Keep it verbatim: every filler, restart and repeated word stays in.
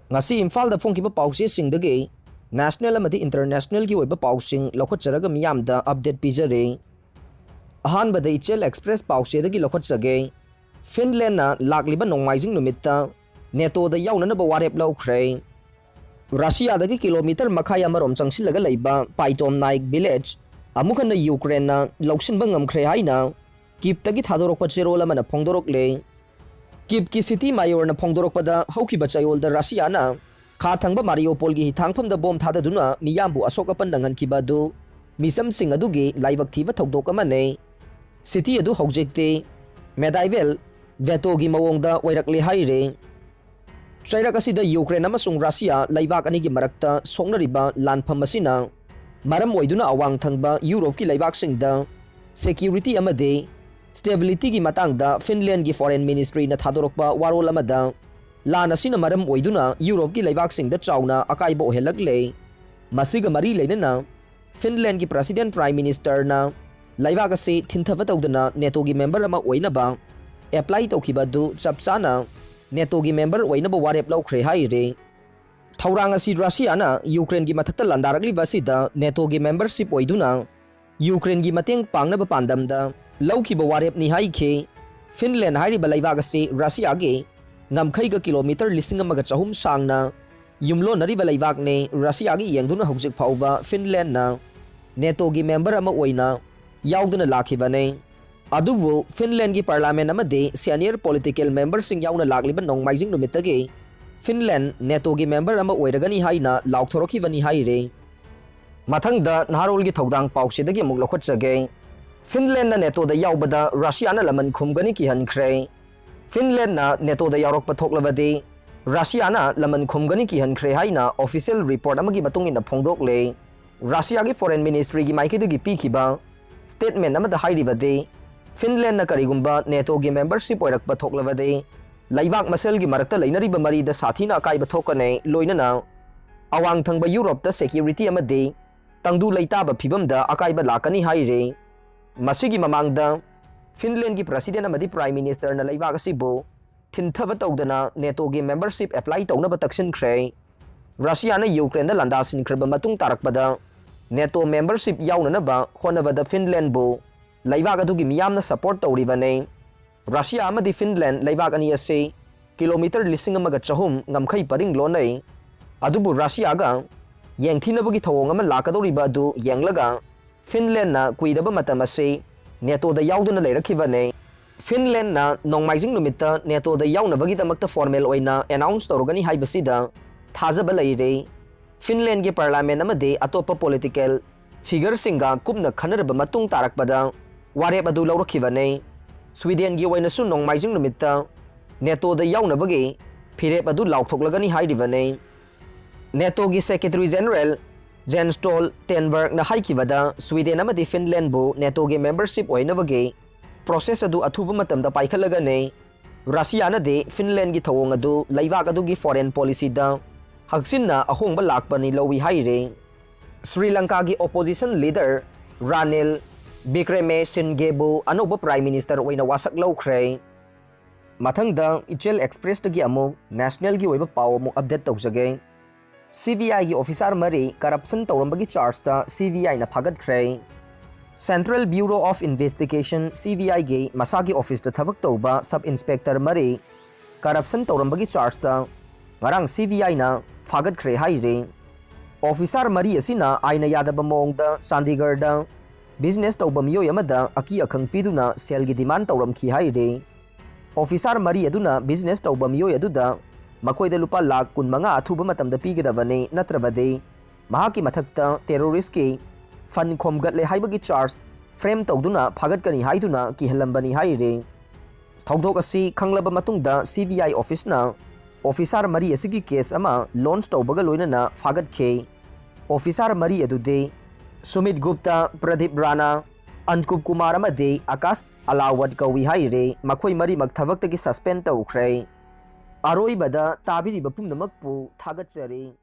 ꯉꯁꯤ ꯏꯝꯐꯥꯜꯗ ꯐꯣꯡꯈꯤꯕ ꯄꯥꯎꯆꯦꯁꯤꯡꯗꯒꯤ national ꯑꯃꯗꯤ internationalꯒꯤ ꯑꯣꯏꯕ ꯄꯥꯎꯁꯤꯡ ꯂꯧꯈꯠꯆꯔꯒ ꯃꯤꯌꯥꯝꯗ update ꯄꯤꯖꯔꯤ꯫ ꯑꯍꯥꯟꯕꯗ ꯏꯆꯦꯜ Express ꯄꯥꯎꯆꯦꯗꯒꯤ ꯂꯧꯈꯠꯆꯒꯦ꯫ ꯐꯤꯟꯂꯦꯟꯅ ꯂꯥꯛꯂꯤꯕ ꯅꯣꯡꯃꯥꯏꯖꯤꯡ ꯅꯨꯃꯤꯠꯇ NATOꯗ ꯌꯥꯎꯅꯅꯕ ꯋꯥꯔꯦꯞ ꯂꯧꯈ꯭ꯔꯦ꯫ ꯔꯁꯤꯌꯥꯗꯒꯤ ꯀꯤꯂꯣꯃꯤꯇꯔ ꯃꯈꯥꯏ ꯑꯃꯔꯣꯝ ꯆꯪꯁꯤꯜꯂꯒ ꯂꯩꯕ ꯄꯥꯏꯇꯣꯝ ꯅꯥꯏꯛ village ꯑꯃꯨꯛ ꯍꯟꯅ ꯌꯨꯀ꯭ꯔꯦꯟꯅ ꯂꯧꯁꯤꯟꯕ ꯉꯝꯈ꯭ꯔꯦ ꯍꯥꯏꯅ ꯀꯤꯞꯇꯒꯤ ꯊꯥꯗꯣꯔꯛꯄ ꯆꯦꯔꯣꯜ ꯑꯃꯅ ꯐꯣꯡꯗꯣꯔꯛꯂꯦ꯫ ꯀꯤꯞꯀꯤ city mayorꯅ ꯐꯣꯡꯗꯣꯔꯛꯄꯗ, ꯍꯧꯈꯤꯕ ꯆꯌꯣꯜꯗ ꯔꯁꯤꯌꯥꯅ ꯈꯥ ꯊꯪꯕ ꯃꯥꯔꯤꯌꯣꯄꯣꯜꯒꯤ ꯍꯤꯊꯥꯡꯐꯝꯗ ꯕꯣꯝ ꯊꯥꯗꯗꯨꯅ ꯃꯤꯌꯥꯝꯕꯨ ꯑꯁꯣꯛ ꯑꯄꯟ ꯅꯪꯍꯟꯈꯤꯕ ꯑꯗꯨ ꯃꯤꯆꯝꯁꯤꯡ ꯑꯗꯨꯒꯤ ꯂꯥꯏꯕꯛ ꯊꯤꯕ ꯊꯧꯗꯣꯛ ꯑꯃꯅꯤ꯫ City ꯑꯗꯨ ꯍꯧꯖꯤꯛꯇꯤ medieval ghettoꯒꯤ ꯃꯑꯣꯡꯗ ꯑꯣꯏꯔꯛꯂꯦ ꯍꯥꯏꯔꯤ꯫ ꯆꯩꯔꯛ ꯑꯁꯤꯗ ꯌꯨꯀ꯭ꯔꯦꯟ ꯑꯃꯁꯨꯡ ꯔꯁꯤꯌꯥ ꯂꯩꯕꯥꯛ ꯑꯅꯤꯒꯤ ꯃꯔꯛꯇ ꯁꯣꯛꯅꯔꯤꯕ ꯂꯥꯟꯐꯝ ꯑꯁꯤꯅ ꯃꯔꯝ ꯑꯣꯏꯗꯨꯅ ꯑꯋꯥꯡ ꯊꯪꯕ ꯌꯨꯔꯣꯞꯀꯤ ꯂꯩꯕꯥꯛꯁꯤꯡꯗ security ꯑꯃꯗꯤ stabilityꯒꯤ ꯃꯇꯥꯡꯗ ꯐꯤꯟꯂꯦꯟꯒꯤ foreign ministryꯅ ꯊꯥꯗꯣꯔꯛꯄ ꯋꯥꯔꯣꯜ ꯑꯃꯗ, ꯂꯥꯟ ꯑꯁꯤꯅ ꯃꯔꯝ ꯑꯣꯏꯗꯨꯅ ꯌꯨꯔꯣꯞꯀꯤ ꯂꯩꯕꯥꯛꯁꯤꯡꯗ ꯆꯥꯎꯅ ꯑꯀꯥꯏꯕ ꯑꯣꯏꯍꯜꯂꯛꯂꯦ꯫ ꯃꯁꯤꯒ ꯃꯔꯤ ꯂꯩꯅꯅ ꯐꯤꯟꯂꯦꯟꯒꯤ president, prime ministerꯅ ꯂꯩꯕꯥꯛ ꯑꯁꯤ ꯊꯤꯟꯊꯕ ꯇꯧꯗꯅ NATOꯒꯤ member ꯑꯃ ꯑꯣꯏꯅꯕ apply ꯇꯧꯈꯤꯕ ꯑꯗꯨ ꯆꯞ ꯆꯥꯅ NATOꯒꯤ member ꯑꯣꯏꯅꯕ ꯋꯥꯔꯦꯞ ꯂꯧꯈ꯭ꯔꯦ ꯍꯥꯏꯔꯤ꯫ ꯊꯧꯔꯥꯡ ꯑꯁꯤ ꯔꯁꯤꯌꯥꯅ ꯌꯨꯀ꯭ꯔꯦꯟꯒꯤ ꯃꯊꯛꯇ ꯂꯥꯟꯗꯥꯔꯛꯂꯤꯕ ꯑꯁꯤꯗ NATOꯒꯤ membership ꯑꯣꯏꯗꯨꯅ ꯌꯨꯀ꯭ꯔꯦꯟꯒꯤ ꯃꯇꯦꯡ ꯄꯥꯡꯅꯕ ꯄꯥꯟꯗꯝꯗ ꯂꯧꯈꯤꯕ ꯋꯥꯔꯦꯞꯅꯤ ꯍꯥꯏꯈꯤ꯫ ꯐꯤꯟꯂꯦꯟ ꯍꯥꯏꯔꯤꯕ ꯂꯩꯕꯥꯛ ꯑꯁꯤ ꯔꯁꯤꯌꯥꯒꯤ ꯉꯝꯈꯩꯒ ꯀꯤꯂꯣꯃꯤꯇꯔ ꯂꯤꯁꯤꯡ ꯑꯃꯒ ꯆꯍꯨꯝ ꯁꯥꯡꯅ ꯌꯨꯝꯂꯣꯟꯅꯔꯤꯕ ꯂꯩꯕꯥꯛꯅꯤ꯫ ꯔꯁꯤꯌꯥꯒꯤ ꯌꯦꯡꯗꯨꯅ ꯍꯧꯖꯤꯛ ꯐꯥꯎꯕ ꯐꯤꯟꯂꯦꯟꯅ NATOꯒꯤ member ꯑꯃ ꯑꯣꯏꯅ ꯌꯥꯎꯗꯨꯅ ꯂꯥꯛꯈꯤꯕꯅꯤ꯫ ꯑꯗꯨꯕꯨ ꯐꯤꯟꯂꯦꯟꯒꯤ parliament ꯑꯃꯗꯤ senior political memberꯁꯤꯡ ꯌꯥꯎꯅ ꯂꯥꯛꯂꯤꯕ ꯅꯣꯡꯃꯥꯏꯖꯤꯡ ꯅꯨꯃꯤꯠꯇꯒꯤ ꯐꯤꯟꯂꯦꯟ NATOꯒꯤ member ꯑꯃ ꯑꯣꯏꯔꯒꯅꯤ ꯍꯥꯏꯅ ꯂꯥꯎꯊꯣꯔꯛꯈꯤꯕꯅꯤ ꯍꯥꯏꯔꯤ꯫ ꯃꯊꯪꯗ ꯅꯍꯥꯔꯣꯜꯒꯤ ꯊꯧꯗꯥꯡ ꯄꯥꯎꯆꯦꯗꯒꯤ ꯑꯃꯨꯛ ꯂꯧꯈꯠꯆꯒꯦ꯫ ꯐꯤꯟꯂꯦꯟꯅ NATOꯗ ꯌꯥꯎꯕꯗ ꯔꯁꯤꯌꯥꯅ ꯂꯃꯟ ꯈꯨꯝꯒꯅꯤ ꯀꯤꯍꯟꯈ꯭ꯔꯦ꯫ ꯐꯤꯟꯂꯦꯟꯅ NATOꯗ ꯌꯥꯎꯔꯛꯄ ꯊꯣꯛꯂꯕꯗꯤ ꯔꯁꯤꯌꯥꯅ ꯂꯃꯟ ꯈꯨꯝꯒꯅꯤ ꯀꯤꯍꯟꯈ꯭ꯔꯦ ꯍꯥꯏꯅ official report ꯑꯃꯒꯤ ꯃꯇꯨꯡ ꯏꯟꯅ ꯐꯣꯡꯗꯣꯛꯂꯦ꯫ ꯔꯁꯤꯌꯥꯒꯤ foreign ministryꯒꯤ ꯃꯥꯏꯀꯩꯗꯒꯤ ꯄꯤꯈꯤꯕ statement ꯑꯃꯗ ꯍꯥꯏꯔꯤꯕꯗꯤ, ꯐꯤꯟꯂꯦꯟꯅ ꯀꯔꯤꯒꯨꯝꯕ NATOꯒꯤ membership ꯑꯣꯏꯔꯛꯄ ꯊꯣꯛꯂꯕꯗꯤ ꯂꯩꯕꯥꯛ ꯃꯁꯦꯜꯒꯤ ꯃꯔꯛꯇ ꯂꯩꯅꯔꯤꯕ ꯃꯔꯤꯗ ꯁꯥꯊꯤꯅ ꯑꯀꯥꯏꯕ ꯊꯣꯛꯀꯅꯤ, ꯂꯣꯏꯅꯅ ꯑꯋꯥꯡ ꯊꯪꯕ ꯌꯨꯔꯣꯞꯇ security ꯑꯃꯗꯤ ꯇꯪꯗꯨ ꯂꯩꯇꯥꯕ ꯐꯤꯕꯝꯗ ꯑꯀꯥꯏꯕ ꯂꯥꯛꯀꯅꯤ ꯍꯥꯏꯔꯤ꯫ ꯃꯁꯤꯒꯤ ꯃꯃꯥꯡꯗ ꯐꯤꯟꯂꯦꯟꯒꯤ president ꯑꯃꯗꯤ prime ministerꯅ ꯂꯩꯕꯥꯛ ꯑꯁꯤꯕꯨ ꯍꯟꯊꯕ ꯇꯧꯗꯅ ꯅꯦꯇꯣꯒꯤ ꯃꯦꯝꯕꯔꯁꯤꯞ ꯑꯦꯄ꯭ꯂꯥꯏ ꯇꯧꯅꯕ ꯇꯛꯁꯤꯟꯈ꯭ꯔꯦ꯫ ꯔꯁꯤꯌꯥꯅ ꯌꯨꯀ꯭ꯔꯦꯟꯗ ꯂꯥꯟꯗꯥꯁꯤꯟꯈ꯭ꯔꯕ ꯃꯇꯨꯡ ꯇꯥꯔꯛꯄꯗ ꯅꯦꯇꯣ ꯃꯦꯝꯕꯔꯁꯤꯞ ꯌꯥꯎꯅꯅꯕ ꯍꯣꯠꯅꯕꯗ ꯐꯤꯟꯂꯦꯟꯕꯨ ꯂꯩꯕꯥꯛ ꯑꯗꯨꯒꯤ ꯃꯤꯌꯥꯝꯅ ꯁꯄꯣꯔꯠ ꯇꯧꯔꯤꯕꯅꯤ꯫ ꯔꯁꯤꯌꯥ ꯑꯃꯗꯤ ꯐꯤꯟꯂꯦꯟ ꯂꯩꯕꯥꯛ ꯑꯅꯤ ꯑꯁꯤ ꯀꯤꯂꯣꯃꯤꯇꯔ ꯂꯤꯁꯤꯡ ꯑꯃꯒ ꯆꯍꯨꯝ ꯉꯝꯈꯩ ꯄꯔꯤꯡ ꯂꯣꯟꯅꯩ꯫ ꯑꯗꯨꯕꯨ ꯔꯁꯤꯌꯥꯒ ꯌꯦꯡꯊꯤꯅꯕꯒꯤ ꯊꯧꯑꯣꯡ ꯑꯃ ꯂꯥꯛꯀꯗꯧꯔꯤꯕ ꯑꯗꯨ ꯌꯦꯡꯂꯒ ꯐꯤꯟꯂꯦꯟꯅ ꯀꯨꯏꯔꯕ ꯃꯇꯝ ꯑꯁꯤ ꯅꯦꯇꯣꯗ ꯌꯥꯎꯗꯨꯅ ꯂꯩꯔꯛꯈꯤꯕꯅꯤ꯫ ꯐꯤꯟꯂꯦꯟꯅ ꯅꯣꯡꯃꯥꯏꯖꯤꯡ ꯅꯨꯃꯤꯠꯇ ꯅꯦꯇꯣꯗ ꯌꯥꯎꯅꯕꯒꯤꯗꯃꯛꯇ ꯐꯣꯔꯃꯦꯜ ꯑꯣꯏꯅ ꯑꯦꯅꯥꯎꯟꯁ ꯇꯧꯔꯒꯅꯤ ꯍꯥꯏꯕꯁꯤꯗ ꯊꯥꯖꯕ ꯂꯩꯔꯦ꯫ ꯐꯤꯟꯂꯦꯟꯒꯤ ꯄꯥꯔꯂꯥꯃꯦꯟ ꯑꯃꯗꯤ ꯑꯇꯣꯞꯄ ꯄꯣꯂꯤꯇꯤꯀꯦꯜ ꯐꯤꯒꯔꯁꯤꯡꯒ ꯀꯨꯞꯅ ꯈꯟꯅꯔꯕ ꯃꯇꯨꯡ ꯇꯥꯔꯛꯄꯗ ꯋꯥꯔꯦꯞ ꯑꯗꯨ ꯂꯧꯔꯛꯈꯤꯕꯅꯤ꯫ ꯁ꯭ꯋꯤꯗꯦꯟꯒꯤ ꯑꯣꯏꯅꯁꯨ ꯅꯣꯡꯃꯥꯏꯖꯤꯡ ꯅꯨꯃꯤꯠꯇ ꯅꯦꯇꯣꯗ ꯌꯥꯎꯅꯕꯒꯤ ꯐꯤꯔꯦꯞ ꯑꯗꯨ ꯂꯥꯎꯊꯣꯛꯂꯒꯅꯤ ꯍꯥꯏꯔꯤꯕꯅꯤ꯫ ꯅꯦꯇꯣꯒꯤ ꯁꯦꯀ꯭ꯔꯦꯇꯔꯤ ꯖꯦꯅꯔꯦꯜ ꯖꯦꯟ ꯁ꯭ꯇꯣꯜ ꯇꯦꯟꯕꯔꯒꯅ ꯍꯥꯏꯈꯤꯕꯗ ꯁ꯭ꯋꯤꯗꯦꯟ ꯑꯃꯗꯤ ꯐꯤꯟꯂꯦꯟꯕꯨ ꯅꯦꯇꯣꯒꯤ ꯃꯦꯝꯕꯔꯁꯤꯞ ꯑꯣꯏꯅꯕꯒꯤ ꯄ꯭ꯔꯣꯁꯦꯁ ꯑꯗꯨ ꯑꯊꯨꯕ ꯃꯇꯝꯗ ꯄꯥꯏꯈꯠꯂꯒꯅꯤ꯫ ꯔꯁꯤꯌꯥꯅꯗꯤ ꯐꯤꯟꯂꯦꯟꯒꯤ ꯊꯧꯑꯣꯡ ꯑꯗꯨ ꯂꯩꯕꯥꯛ ꯑꯗꯨꯒꯤ ꯐꯣꯔꯦꯟ ꯄꯣꯂꯤꯁꯤꯗ ꯍꯛꯆꯤꯟꯅ ꯑꯍꯣꯡꯕ ꯂꯥꯛꯄꯅꯤ ꯂꯧꯏ ꯍꯥꯏꯔꯤ꯫ ꯁ꯭ꯔꯤ ꯂꯪꯀꯥꯒꯤ ꯑꯣꯄꯣꯖꯤꯁꯟ ꯂꯤꯗꯔ ꯔꯥꯅꯤꯜ ꯕꯤꯀ꯭ꯔꯦꯃꯦ ꯁꯤꯟꯒꯦꯕꯨ ꯑꯅꯧꯕ ꯄ꯭ꯔꯥꯏꯝ ꯃꯤꯅꯤꯁꯇꯔ ꯑꯣꯏꯅ ꯋꯥꯁꯛ ꯂꯧꯈ꯭ꯔꯦ꯫ ꯃꯊꯪꯗ ꯏꯆꯦꯜ ꯑꯦꯛꯁꯄ꯭ꯔꯦꯁꯇꯒꯤ ꯑꯃꯨꯛ ꯅꯦꯁꯅꯦꯜꯒꯤ ꯑꯣꯏꯕ ꯄꯥꯎ ꯑꯃꯨꯛ ꯑꯞꯗꯦꯠ ꯇꯧꯖꯒꯦ꯫ ꯁꯤꯕꯤꯑꯥꯏꯒꯤ ꯑꯣꯐꯤꯁꯥꯔ ꯃꯔꯤ ꯀꯔꯞꯁꯟ ꯇꯧꯔꯝꯕꯒꯤ ꯆꯥꯔꯖꯇ ꯁꯤꯕꯤꯑꯥꯏꯅ ꯐꯥꯒꯠꯈ꯭ꯔꯦ꯫ ꯁꯦꯟꯇ꯭ꯔꯦꯜ ꯕ꯭ꯌꯨꯔꯣ ꯑꯣꯐ ꯏꯟꯚꯦꯁꯇꯤꯒꯦꯁꯟ, ꯁꯤꯕꯤꯑꯥꯏꯒꯤ ꯃꯁꯥꯒꯤ ꯑꯣꯐꯤꯁꯇ ꯊꯕꯛ ꯇꯧꯕ ꯁꯕ ꯏꯟꯁꯄꯦꯛꯇꯔ ꯃꯔꯤ ꯀꯔꯞꯁꯟ ꯇꯧꯔꯝꯕꯒꯤ ꯆꯥꯔꯖꯇ ꯉꯔꯥꯡ ꯁꯤꯕꯤꯑꯥꯏꯅ ꯐꯥꯒꯠꯈ꯭ꯔꯦ ꯍꯥꯏꯔꯤ꯫ ꯑꯣꯐꯤꯁꯥꯔ ꯃꯔꯤ ꯑꯁꯤꯅ ꯑꯥꯏꯟꯅ ꯌꯥꯗꯕ ꯃꯑꯣꯡꯗ ꯆꯥꯟꯗꯤꯒꯔꯗ ꯕꯤꯖꯤꯅꯦꯁ ꯇꯧꯕ ꯃꯤꯑꯣꯏ ꯑꯃꯗ ꯑꯀꯤ ꯑꯈꯪ ꯄꯤꯗꯨꯅ ꯁꯦꯜꯒꯤ ꯗꯤꯃꯥꯟ ꯇꯧꯔꯝꯈꯤ ꯍꯥꯏꯔꯤ꯫ ꯑꯣꯐꯤꯁꯥꯔ ꯃꯔꯤ ꯑꯗꯨꯅ ꯕꯤꯖꯤꯅꯦꯁ ꯇꯧꯕ ꯃꯤꯑꯣꯏ ꯑꯗꯨꯗ ꯃꯈꯣꯏꯗ ꯂꯨꯄꯥ ꯂꯥꯈ ꯀꯨꯟꯃꯉꯥ ꯑꯊꯨꯕ ꯃꯇꯝꯗ ꯄꯤꯒꯗꯕꯅꯤ, ꯅꯠꯇ꯭ꯔꯕꯗꯤ ꯃꯍꯥꯛꯀꯤ ꯃꯊꯛꯇ ꯇꯦꯔꯣꯔꯤꯁꯀꯤ ꯐꯟ ꯈꯣꯝꯒꯠꯂꯦ ꯍꯥꯏꯕꯒꯤ ꯆꯥꯔꯖ ꯐ꯭ꯔꯦꯝ ꯇꯧꯗꯨꯅ ꯐꯥꯒꯠꯀꯅꯤ ꯍꯥꯏꯗꯨꯅ ꯀꯤꯍꯜꯂꯝꯕꯅꯤ ꯍꯥꯏꯔꯤ꯫ ꯊꯧꯗꯣꯛ ꯑꯁꯤ ꯈꯪꯂꯕ ꯃꯇꯨꯡꯗ ꯁꯤꯕꯤꯑꯥꯏ ꯑꯣꯐꯤꯁꯅ ꯑꯣꯐꯤꯁꯥꯔ ꯃꯔꯤ ꯑꯁꯤꯒꯤ ꯀꯦꯁ ꯑꯃ ꯂꯣꯟꯆ ꯇꯧꯕꯒ ꯂꯣꯏꯅꯅ ꯐꯥꯒꯠꯈꯤ꯫ ꯑꯣꯐꯤꯁꯥꯔ ꯃꯔꯤ ꯑꯗꯨꯗꯤ ꯁꯨꯃꯤꯠ ꯒꯨꯞꯇꯥ, ꯄ꯭ꯔꯗꯤꯞ ꯔꯥꯅꯥ, ꯑꯟꯀꯨꯞ ꯀꯨꯃꯥꯔ ꯑꯃꯗꯤ ꯑꯀꯥꯁ ꯑꯂꯥꯋꯠ ꯀꯧꯏ ꯍꯥꯏꯔꯤ꯫ ꯃꯈꯣꯏ ꯃꯔꯤꯃꯛ ꯊꯕꯛꯇꯒꯤ ꯁꯁꯄꯦꯟ ꯇꯧꯈ꯭ꯔꯦ꯫ ꯑꯔꯣꯏꯕꯗ ꯇꯥꯕꯤꯔꯤꯕ ꯄꯨꯝꯅꯃꯛꯄꯨ ꯊꯥꯒꯠꯆꯔꯤ꯫